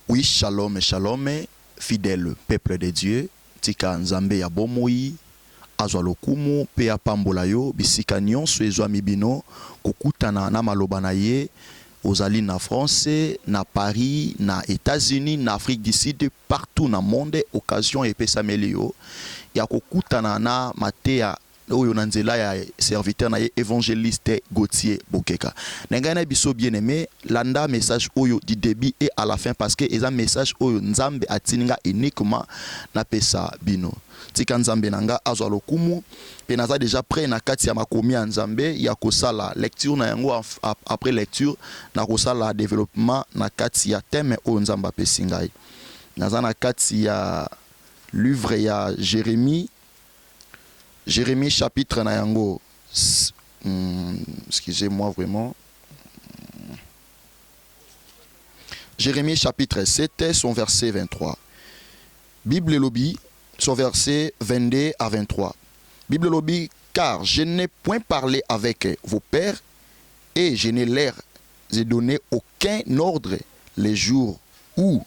Oui, shalom, shalom, fidèle peuple de Dieu, tika Nzambe ya bomoi azwa lokumu pe apambola yo bisika nionso ezwami bino kokutana na maloba na ye, ozali na France, na Paris, na Etats-Unis, na Afrique du Sud, partout na monde, occasion epesameli yo ya kokutana na mateya oyo na nzela ya serviteur na ye evangeliste Gauthier Bokeka. Na ngai na biso bien aimé, landa message oyo du début et à la fin parce que eza message oyo Nzambe atindi nga uniquement na pesa bino. Tika Nzambe na nga azwa lokumu pe naza dejà prêt na kati ya makomi ya Nzambe ya kosala lecture na yango, après lecture na kosala développement na kati ya thème oyo Nzambe apesi ngai. Naza na kati ya livre ya Jérémie, Jérémie chapitre na yango, excusez-moi vraiment, Jérémie chapitre 7, son verset 23. Bible elobi, son verset 22 à 23. Bible elobi, car je n'ai point parlé avec vos pères et je ne leur ai donné aucun ordre les jours où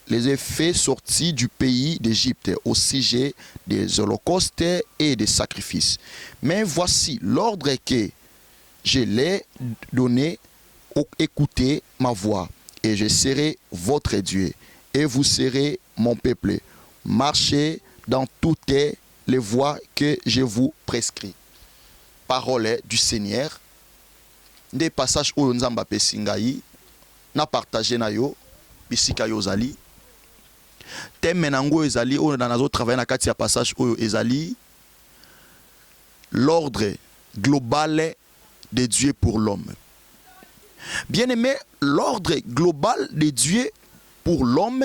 les ai fait sortir du pays d'Égypte au sujet des holocaustes et des sacrifices. Mais voici l'ordre que je l'ai donné, écoutez ma voix, et je serai votre Dieu, et vous serez mon peuple. Marchez dans toutes les voies que je vous prescris. Parole du Seigneur. Nde passage oyo Nzambe apesi ngai na partager na yo bisika yo ozali. Thème nango ezali oyo nazo travailler na kati ya passage oyo ezali l'ordre global de Dieu pour l'homme. Bien-aimé, l'ordre global de Dieu pour l'homme,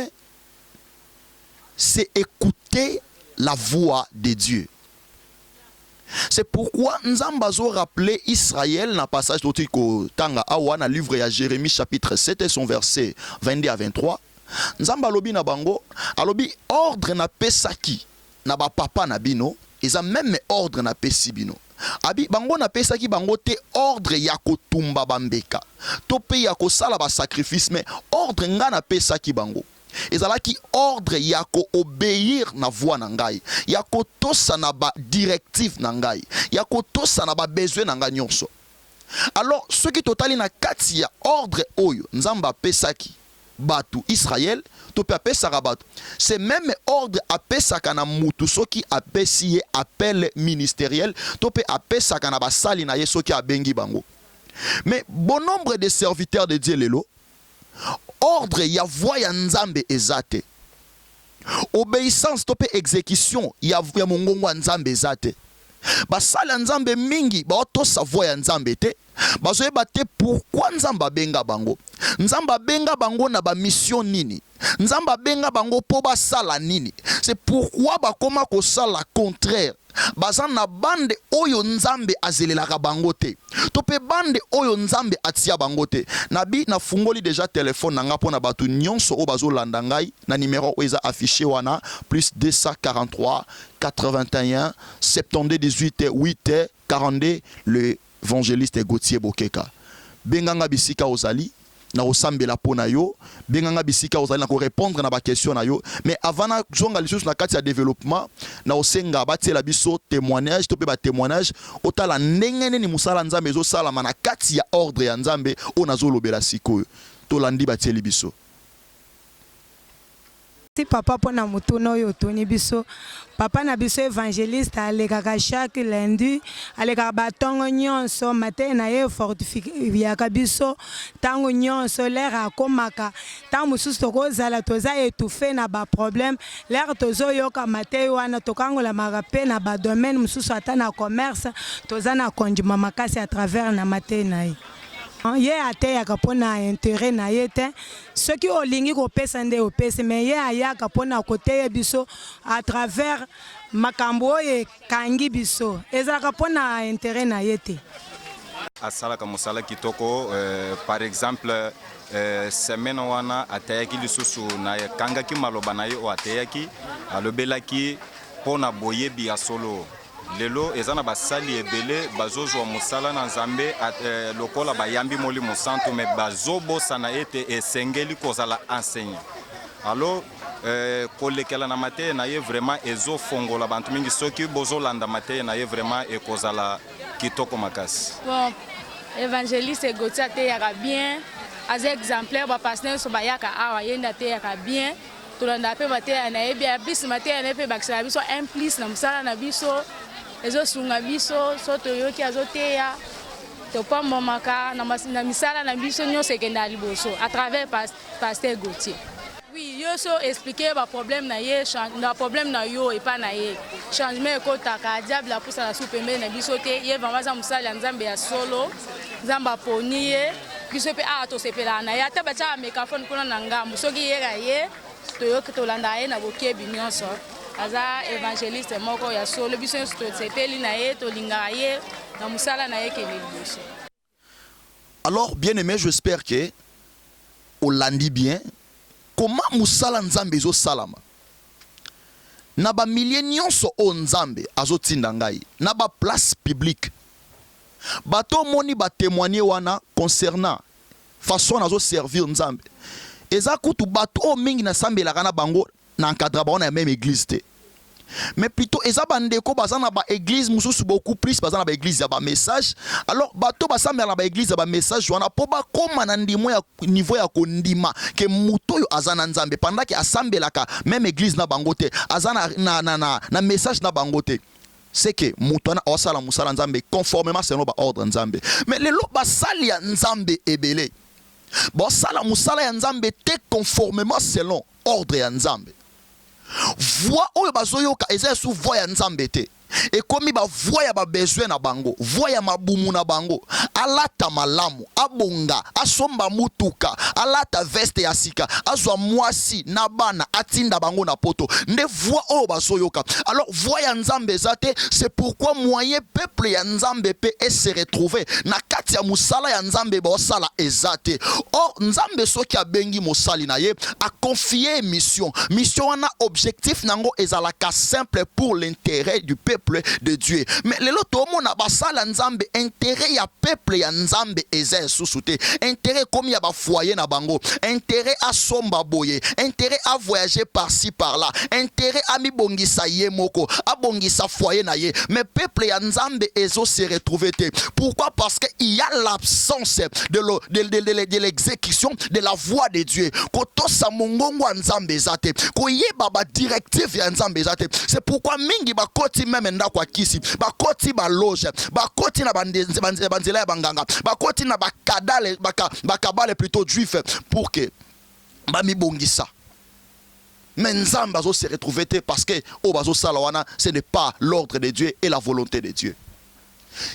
c'est écouter la voix de Dieu. C'est pourquoi Nzambe azo rappeler Israël na passage toti kotanga awa na livre ya Jérémie chapitre 7 et son verset 22 à 23. Nzambe alobi na bango, alobi ordre na pesaki na ba papa na bino, eza même ordre na pesi bino. Abi bango na pesaki bango te ordre ya kotumba bambeka to pe ya kosala ba sacrifice, mais ordre nga na pesaki bango ezalaki ordre ya ko obéir na voix na ngai, ya kotosa na ba directive na ngai, ya kotosa na ba besoin na ngai nyonso. Alors soki totali na kati ya ordre oyo Nzambe apesaki bato Israël to pe apesaka bato, c'est même ordre apesaka na mutu soki apesi ye appel ministériel to pe apesaka na basali na ye soki abengi bango. Mais bon nombre de serviteurs de Dieu lelo, ordre ya voix ya Nzambe eza te, obéissance to pe exécution ya mongongo ya Nzambe eza te. Basali ya Nzambe mingi baotosa voix ya Nzambe te, bazoyeba te pourquoi Nzambe abenga bango. Nzambe abenga bango na ba mission nini, Nzambe abenga bango po basala nini. C'est pourquoi bakoma kosala contraire. Baza na bande oyo Nzambe azelelaka bango te, to pe bande oyo Nzambe atia bango te. Nabi nafungoli déjà téléphone na nga mpona bato nyonso oyo bazolanda ngai na numéro oyo eza affiché wana, plus 243 81 72 18 8 42, l'évangéliste Gauthier Bokeka. Benganga bisika ozali na kosambela mpo na yo, benganga bisika ozali na korépondre na baquestion na yo. Mais avant na zonga lisusu na kati ya développement, na osenga batiela biso témoignage to mpe batémoignage, otala ndenge nini mosala Nzambe ezosalama na kati ya ordre ya Nzambe oyo nazolobela sikoyo. Tolandi batieli biso. Ti papa mpona motuna oyo otuni biso, papa na biso évangéliste alekaka chaque lundi, alekaka batongo nyonso, mateya na ye efortifiaka biso ntango nyonso. L'heure akomaka, ntango mosusu tokozala toza étouffé na baproblème, l'heure tozoyoka mateya wana tokangolamaka mpe na badomaine mosusu, ata na commerce toza na kondima makasi à travers na mateya na ye. Ye ateyaka mpona intérêt na ye te, soki olingi kopesa nde opesi, mais ye ayaka mpona koteya biso à travers makambo oyo ekangi biso, ezalaka mpona intérêt na ye te. Asalaka mosala kitoko. Par exemple, semaine wana ateyaki lisusu, nakangaki maloba na ye oyo ateyaki, alobelaki mpona boyebi ya solo. Lelo eza na basali ebele bazozwa mosala na Nzambe lokola bayambi Molimo Santu, mais bazobosana ete esengeli kozala enseignant. Alors euh, kolekela na mateya na ye vraiment ezofongola bantu mingi. Soki bozolanda mateya na ye vraiment ekozala kitoko makasi. Bon, évangéliste Gauthier ateyaka bien, aza exemplaire. Bapasteur nyonso bayaka awa, ye nde ateyaka bien. Tolandaka mpe mateya na ye bien. Plus mateya na ye mpe ebakisaka biso un plus na mosala na biso, ezosunga biso. So toyoki azoteya, topambwamaka na misala na biso nyonso, ekendaka liboso à travers pasteur Gauthier. Oui, yo so expliquer baproblème na ye, na problème na yo epa na ye, changement ekotaka. Diable apusana su pembeni na biso te. Ye vraiment aza mosali ya Nzambe ya solo. Nzambe aponi ye. Biso mpe awa tosepelaka na ye. Ata batiaka mégaphone kuna na ngambo, soki yeka ye, toyoki, tolandaka ye na bokebi nyonso. Aza évangéliste moko ya solo. Biso nyonso tosepeli na ye, tolingaka ye na mosala na ye kende liboso. Alors, bien aimé, j'espère que olandi bien comment mosala Nzambe ezosalama na bamilieux nyonso oyo Nzambe azotinda ngai na baplace publique. Bato omoni batémoigne wana concernant façon nazoservir Nzambe, eza kutu bato oyo mingi nasambelaka na bango, na encadre bango na même église te, mais plutôt eza bandeko baza na baéglise mosusu, beaucoup plus baza na baéglise ya bamessage. Alors bato basambela na baéglise ya bamessage wana, mpo bakóma na ndimo ya niveau ya kondima ke moto oyo aza na Nzambe, pendant ke asambelaka même église na bango te, aza na message na bango te, c'est que moto wana aosala mosala Nzambe conformément selon baordre Nzambe. Mais lelo basali ya Nzambe ebele bosala mosala ya Nzambe te conformément selon ordre ya Nzambe. Voix oyo bazoyoka eza esu voix ya Nzambe te, ekomi bavoix ya babesoin na bango, voix ya mabumu na bango: alata malamu, abonga, asomba mutuka, alata veste ya sika, azwa mwasi na bana, atinda bango na Poto. Nde voix oyo bazoyoka. Alors voix ya Nzambe eza te. C'est pourquoi moyen peuple ya Nzambe mpe ese retrouve na kati ya mosala ya Nzambe baosala eza te. Or Nzambe soki abengi mosali na ye, aconfie mission. Mission wana, objectif nango ezalaka simple: pour l'intérêt du peuple de Dieu. Mais lelo tomona basala Nzambe, intérêt ya peuple ya Nzambe eza lisusu te. Intérêt ekomi ya bafoyer na bango, intérêt asomba boye, intérêt avoyager par-ci par-là, intérêt amibongisa ye moko, abongisa foyer na ye, mais peuple ya Nzambe ezo se retrouver te. Pourquoi? Parce que il y a l'absence de l'exécution de la voix de Dieu. Kotosa mongongo ya Nzambe eza te, koyeba badirective ya Nzambe eza te. C'est pourquoi mingi bakoti même ndako ya kisi, bakoti baloge, bakoti na banzela ya banganga, bakoti na bakadale, bakabale plutôt juif, pour que bamibongisa, mais Nzambe azo se retrouver te, parce que oyo bazosala wana, ce n'est pas l'ordre de Dieu et la volonté de Dieu.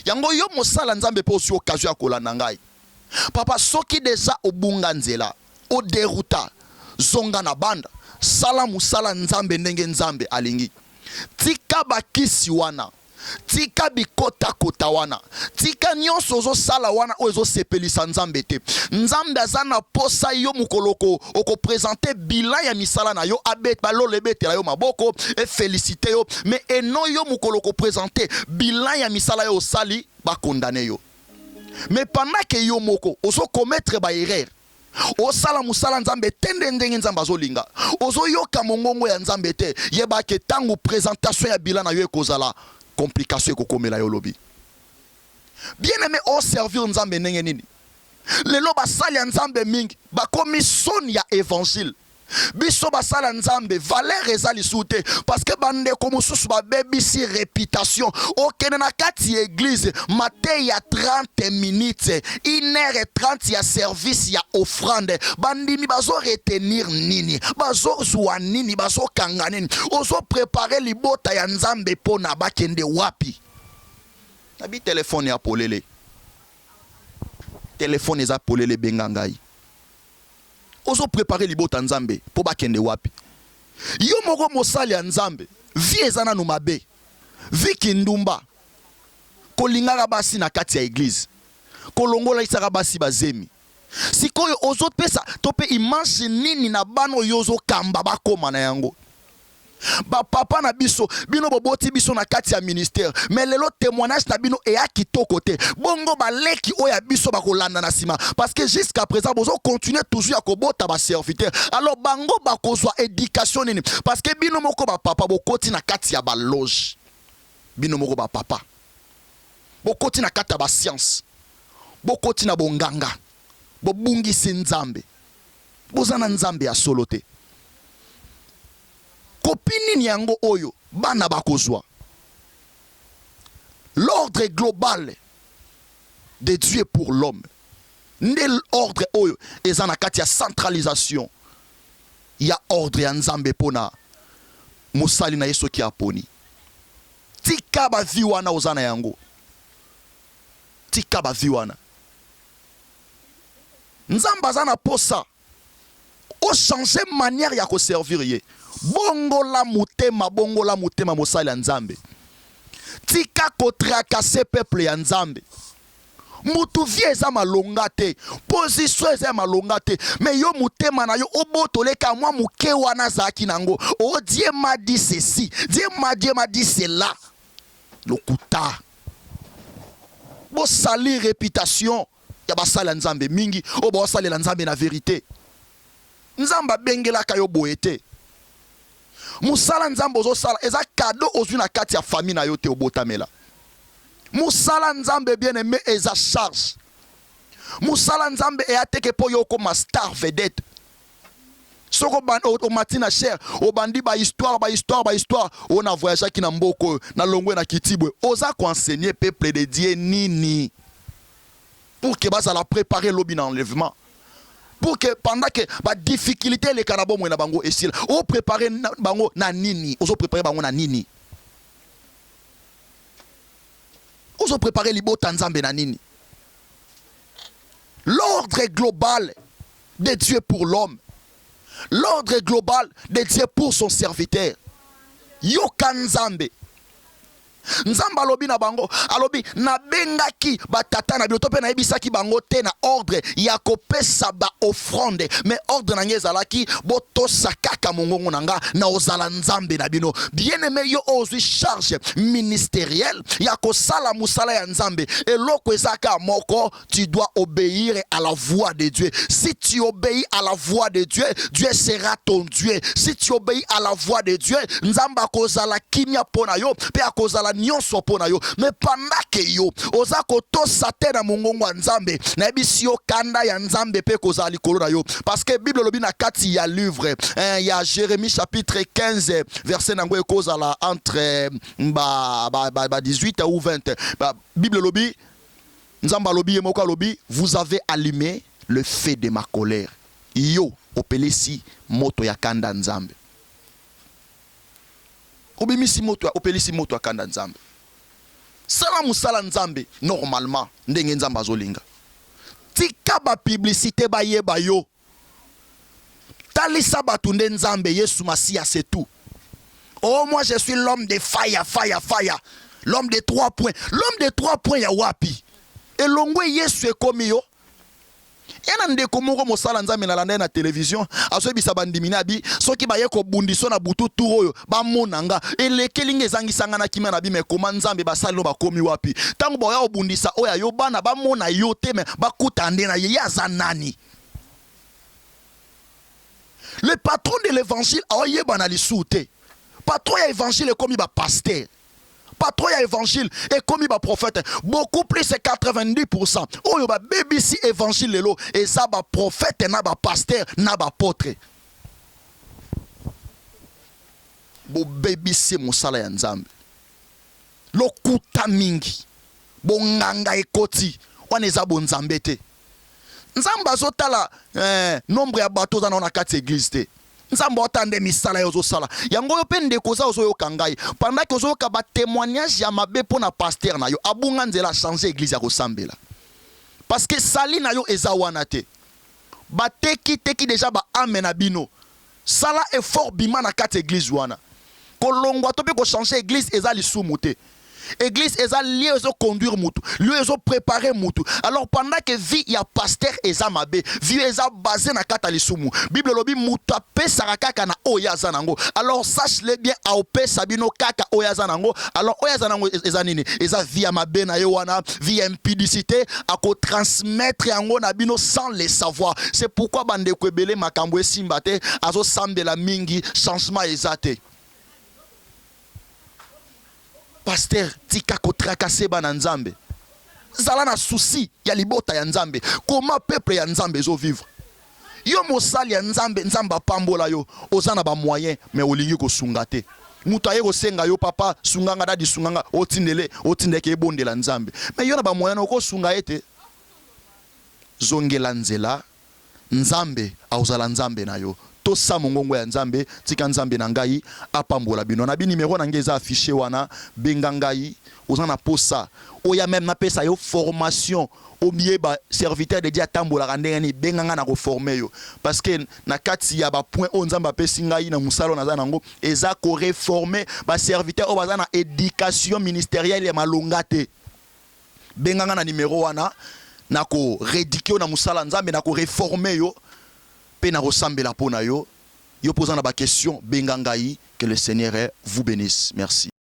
Yango yo mosala Nzambe mpe ozwi occasion ya kolanda ngai, papa, soki deja obunga nzela, oderuta, zonga na banda, sala mosala Nzambe ndenge Nzambe alingi. Tika bakisi wana, tika bikotakota wana, tika nyonso ozosala wana oyo ezosepelisa Nzambe te. Nzambe aza na posa yo mokolo okoprésenter bilan ya misala na yo, balolo ebetela yo maboko, eféliciter yo, mais eno yo mokolo okoprésenter bilan ya misala yo osali, bakondane yo. Mais pendant ke yo moko ozokommettre baerreur, osala mosala Nzambe te nde ndenge Nzambe azolinga, ozoyoka mongongo ya Nzambe te, yebake ntango présentation ya bilan na yo ekozala, complication ekokomela yo lobi. Bien aimé, oservir Nzambe ndenge nini? Lelo basali ya Nzambe mingi bakomi soni ya évangile. Biso basala Nzambe, valeur eza lisusu te, parce que bandeko mosusu babebisi réputation. Okende na kati ya église, mateyi ya 30 minutes, 1 heure 30 ya service ya offrande, bandimi bazoretenir nini? Bazozwa nini? Bazokanga nini? Ozoprépare libota ya Nzambe mpo na bakende wapi? Nabi telefone ya polele, telefone eza polele, benga ngai. Ozoprépare libota Nzambe mpo bakende wapi? Yo moko mosali ya Nzambe, vie eza nanu mabe, vie kindumba, kolingaka basi na kati ya église, kolongolaisaka basi bazemi. Sikoyo ozopesa to mpe image nini na bana oyo ozokamba bakóma na yango? Ba papa na biso, bino boboti biso na kati ya ministère, mais lelo témoignage na bino eya kitoko te. Bongo baleki oyo ya biso bakolanda na nsima, parce que jusqu'à présent bozo continuer toujours ya kobota ba serviteur. Alors bango bakozwa éducation nini? Parce que bino moko ba papa bokoti na kati ya ba loge, bino moko ba papa bokoti na kati ya ba science, bokoti na bonganga, bobungisi Nzambe, boza na Nzambe ya solo te. Kopi nini yango oyo bana bakozwa? L'ordre global de Dieu pour l'homme nde ordre oyo eza na kati ya centralisation ya ordre ya Nzambe mpona mosali na ye. Soki aponi, tika ba vie wana oza na yango, tika ba vie wana. Nzambe aza na posa ochange manière ya koservir ye. Bongola motema, bongola motema, mosali ya Nzambe. Tika kotracasser peuple ya Nzambe. Mutu vie eza malonga te, position eza ya malonga te, mais yo motema na yo obotoleka mwa moke wana azalaki nango. O Dieu m'a dit ceci, Dieu m'a dit cela. Lokuta. Bosali réputation ya basali ya Nzambe mingi oyo baosalela Nzambe na vérité. Nzambe abengelaka yo boye te. Mosala Nzambe ozosala eza cadeau ozwi na kati ya famille na yo te. Obotamela mosala Nzambe, bien aimé, eza charge. Mosala Nzambe eya teke mpo yo okoma star, vedette. Soki omati na chaire, obandi bahistoire, bahistoire, bahistoire oyo na voyageaki na mboka oyo, na longwe na kitibwe. Oza koenseigner peuple de Dieu nini pour que bazala préparé lobi na enlèvement, pour que pendant que badifficulté eleka na bomoi na bango esila? Oprépare bango na nini? Ozoprépare bango na nini? Ozoprépare libota Nzambe na nini? L'ordre global de Dieu pour l'homme, l'ordre global de Dieu pour son serviteur. Yoka Nzambe. Nzambe alobi na bango, alobi: nabengaki batata na bino to mpe nayebisaki bango te na ordre ya kopesa baoffrande, mais ordre na ngai ezalaki: botosa kaka mongongo na nga, na ozala Nzambe na bino. Bien aimé, yo oyo ozwi charge ministérielle ya kosala mosala ya Nzambe, eloko eza kaka moko: tu dois obéir à la voix de Dieu. Si tu obéis à la voix de Dieu, Dieu sera ton Dieu. Si tu obéis à la voix de Dieu, Nzambe akozala kimia mpo na yo mpe akozala nyonso mpo na yo. Mais pendant que yo oza kotosa te na mongongo ya Nzambe, nayebisi yo, kanda ya Nzambe mpe kozala likolo na yo, parce que Bible elobi na kati ya livre, hein, ya Jérémie chapitre 15, verset nango ekozala entre ba 18 ou 20. Bible elobi, Nzambe alobi, ye moko alobi: vous avez allumé le feu de ma colère. Yo opelisi moto ya kanda Nzambe, obimisi moto, opelisi moto ya kanda Nzambe. Sala mosala Nzambe normalement ndenge Nzambe azolinga. Tika bapublicité, bayeba yo. Talisa bato nde Nzambe, Yesu Masiya, c'est tout. Oh, moi je suis l'homme de fire, fire, fire, l'homme de trois points. L'homme de trois points ya wapi? Elongwe Yesu, ekomi yo ya na ndeko moko mosala Nzambe. Nalanda ye na télévision, azoyebisa bandimi na abi: soki baye kobundiso na butu tour oyo, bamona nga elekeli nga, ezangisanga na kimia na bima. Ekoma Nzambe, basali no bakomi wapi? Ntango baya kobundisa oyo ayo, bana bamona yo te, mais bakuta nde na ye. Ye aza nani? Le patron de l'évangile aoyebana lisusu te. Patron ya évangile ekomi bapasteur, patron ya évangile ekomi baprophète. Beaucoup plus 90 oyo babebisi évangile lelo eza baprophète na bapasteur na baapôtre. Bobebisi mosala ya Nzambe. Lokuta mingi, bonganga ekoti wana, eza bonzambe te. Nzambe azotala nombre ya bato oza nao na kati ya église te. Nzambe ota nde misala ye ozosala yango. Oyo mpe ndeko oza ozoyoka ngai, pendant que ozoyoka batémoignage ya mabe mpo na pasteur na yo, abunga nzela, achange église ya kosambela, parce que sali na yo eza wana te. Bateki teki déjà baâme na bino. Sala effort, bima na kati église wana. Kolongwa to mpe kochange église eza lisumu te. Église eza lieu ezo conduire mutu, lieu ezo préparer mutu. Alors pendant que vie ya pasteur eza mabe, vie eza basé na kati ya lisumu, Bible elobi mutu apesaka kaka na oyo aza nango. Alors sache le bien, aopesa bino kaka oyo aza nango. Alors oyo aza nango eza nini? Eza vie ya mabe na ye wana, vie ya impudicité, akotransmettre yango na bino sans le savoir. C'est pourquoi bandeko ebele makambo esimba te, azosambela mingi, changement eza te. Pasteur, tika kotracasser bana Nzambe, zala na souci ya libota ya Nzambe, koma peuple ya Nzambe ezovivre. Yo mosali ya Nzambe, Nzambe apambola yo, oza na bamoyen, mais olingi kosunga te. Moto aye kosenga yo: "Papa, sunganga, daddy, sunganga." Otindele, otindeke ebondela Nzambe, mais yo na bamoyen okosunga ye te. Zongela nzela, Nzambe akozala Nzambe na yo. Tosa mongongo ya Nzambe. Tika Nzambe na ngai apambola bino. Na binimero na ngai eza affiché wana, benga ngai. Oza na posa oya même napesa yo formation, oyeba serviteur de Dieu atambolaka ndenge nini, benga ngai na koformer yo, parce que na kati ya bapoint oyo Nzambe apesi ngai na mosala oyo naza nango eza koreformer baserviteur oyo baza na éducation ministérielle ya malonga te. Benga ngai na nimero wana, na korééduquer yo na mosala Nzambe, na koreformer yo mpe na kosambela mpo na yo. Yo mpo oza na baquestion, benga ngai. Que le Seigneur vous bénisse. Merci.